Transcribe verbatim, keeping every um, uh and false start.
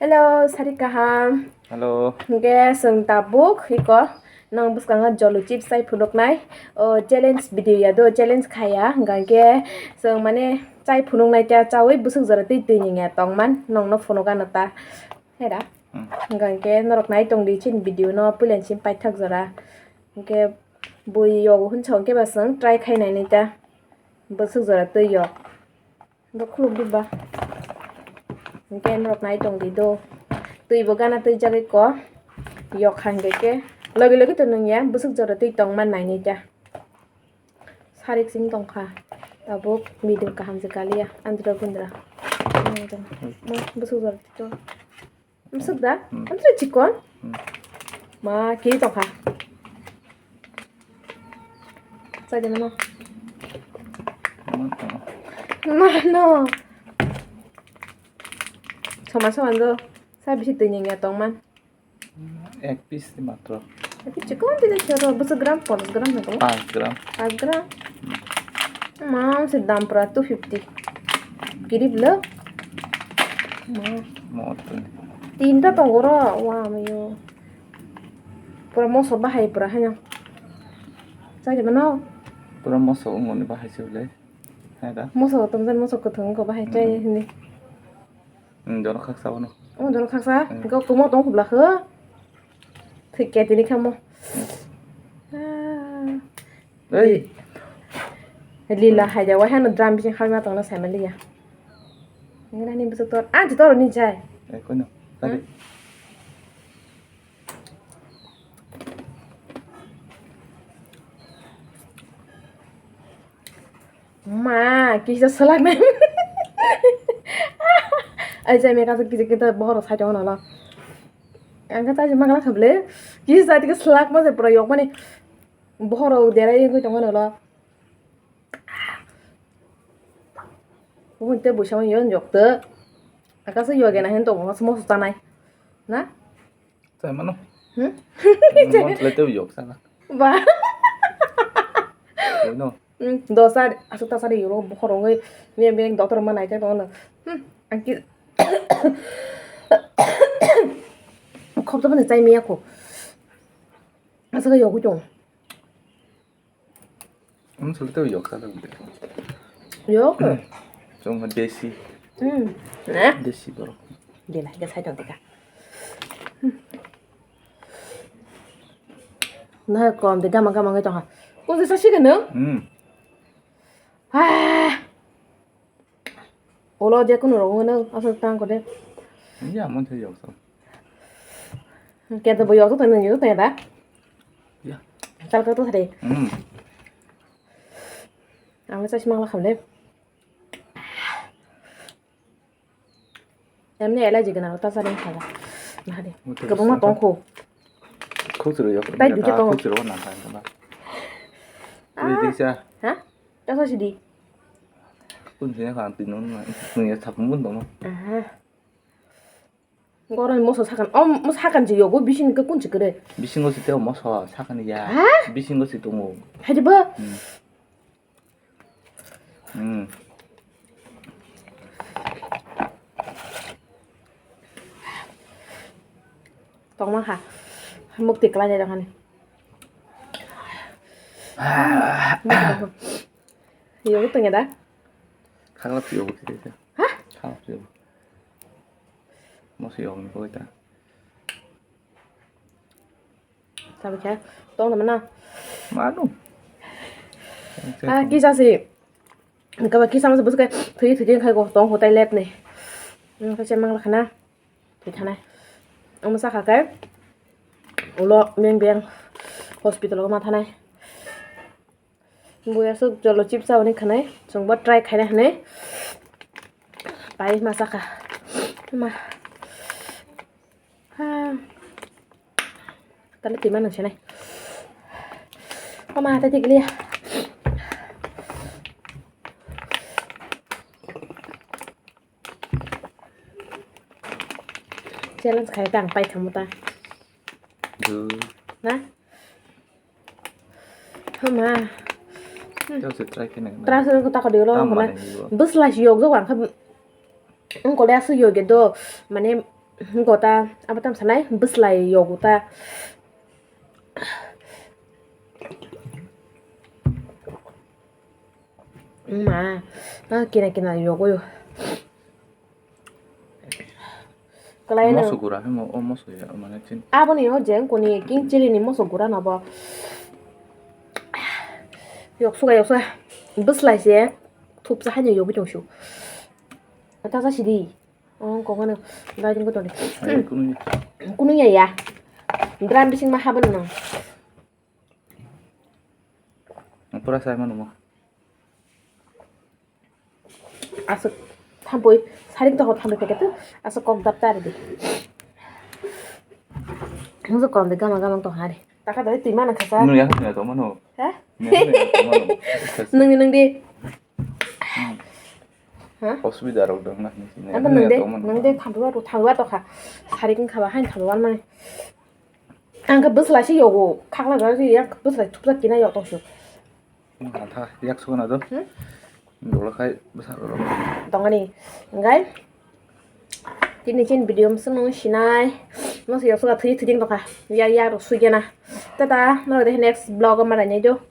Hello, sari kaham. Hello. Hingke chwng tabuk hiko nang bwskango jolo chips chai phunuknai. O challenge video ya do, challenge khaya. Hingka hingke chwng mane chai phunuknai ta chaui bwswk jora twi twi ni ya tongman nongno phunuk ano ta. Hera. Hmm. Hingka hingke norok nai tongdi chini video no puila ni simi paithak jora. Hingke bui yogo hinsa hingke ba chwng try khai nai nai ta. Bwswk jora twi yok. Bo khuluk di ba. Hingke norok nai tong di do. Twi bo gana twi jagwi ko. Yok hangke ke. Logi logi to nung ya. Bwswk jora twi tong man nai nai ta. Sarik sing tong kha. Tabuk middle kaham se kaliya. Andra gundra. Mo bwswk jora twi tong. Bwswk da? Hmm. Andra chikon? Hmm. Ma, kiri tong kha. Chai de mano. Mano. Mano. Soma soma do. Sa bisi twi ni ya tong man. Ek piece ni matro. Ek piece chikon twi de choro. Bwswk gram? Ponchash gram na tong? Panch gram. Panch gram. Mam se dam pura two fifty. Kirip lo. Ma. Mo to. Tinta tongo ro, wa mayo. Pura moso bahai pura haino. Chai de mano. Pura moso ungoni bahai se le. Hai da. Moso tongjan moso kwthwng ko bahai chai Hmm. hini. Hmm, jono khaksa bono. Oh, jono khaksa. Hmm. Ko kumo tong khubla kho. Thik ke tini khamo. Ah. Ei. Lila hai da, wai hano drum bising halma tongna saimaliya. Ngira ni bwswk tor, ah, tor ni jai. Eh, kono. Tadi. Hmm? Ma, kisa salak nai. Ai, jai me kaso kisa kita bohoro sai tongo nolo. Ang kata aja magla khable. Kisa tika salak ma se pura yok mani. Bohoro dera yegwi tongo nolo. Ubun te busa ma yon yok te. Akasa yoge na hen tongo mas mos tanai. Na? Chai mano. Hmm? Mon le te yok sana. Ba. Kono. Hmm, dosa asuk tasari yoro bohoro ngai. Mia mia doctor ma nai te tongo. Hmm, angki. Khop to bani chai mia ko. Asuk yogo tong. Ang suli to yok sa dong. Yok. Chong desi. Hmm. Nah. Desi borok. Dia lah, dia sai dong tika. Nah, kom de gama gama ngai tong ha. Kung sa si kan no? Hmm. Ah. Ulo je kunu rok wngwi nw aswk tang kode. Ya, mon thai yok so. Kento bo yok to nang yok to da. Ya. Tal ka to thare. Hmm. Ang sa simang la khamle. Emni elai jigana ta sa ring khala. Nahade. Kabuma tong kho. Khusru yok. Tai dike tong. Khusru na ta ba. Ah. Ui disa. Ha? Kasa sidi. Kun sini kan tinun na. Nung ya sapun pun dong. Aha. Goroni moso sakan. Om, moso sakan je yogo bising ke kun chikere. Bisingo si teo moso sakan ya. Ha? Bisingo si tungo. Hai ba? Hmm. Hmm. Tongma kha. Mukti klai jai dong hani. Yogo tong ya da? Khakla piyo bo kiri. Ha? Khakla piyo. Moso yogo ni koi ta. Sabi khe tong na mana. Manu. Ah, kisa si. Kaba kisa masa busukai thwi thwi khai go tong hotai let ni. Kha se mangla khana. Thwi thanai. Omo sakha khe ulo beng beng hospital o ma thanai. Buya sok jolo chips aboni khanai. Chwngbo try khaina hinwi. Pai ma sakha. Ma. Ha. Tala tima nang senai. Oma, tadi geliya. Challenge khai tang pai thamu ta. Du. Na? Hama. Tao se try khe nang. Try se ko ta ko de lo. Tam hama. Mane ni bo. Bus la si yok jo wang kha. Ang ko le asu yok ge do. Mane Gota, abo tam sanai, bwslai yogo ta. Ma, ah, kina kina yogo yo. Kalai no. Moso gura hai mo, o moso ya, mane chin. Abo ni o jeng koni king chili ni moso gura no bo. Yok suga, yok suga. Bwslai se, thup sa hai no yogo tong su. Ta sa sidi. Oh, kok ano dai jeng ko tong. Ai, kunu ya. Kunu ya ya. Drum bising ma haben no. Pura sai manu mo. Asuk thampui, sarik toko thampui packet tu, asuk kok dap tari di. Musu kom de gama gama tong hari. Taka dari tui mana khasa. Nung ya, nung ya tong mano. Hah? Nung ya, nung ya tong mano. Nung di, nung di. Hah? Osubida rok dong na, nung ya tong mano. Apa nung de, nung de thampui wa tu thampui wa tokha. Sarik khaba hain khaba wan mani. Ang khe bwslai se yogo, khakla jora se yak bwslai thupjak kina yok tong su. Atha yak sukuna do. Hmm? Dolo khai bwsa rok. Tongani. Engkai. Tini chin video msung nung sinai. Mos yok suka thwi thwi ding tokha. Ya ya ro sui gena. Tata, no de next vlog ma rai nai do.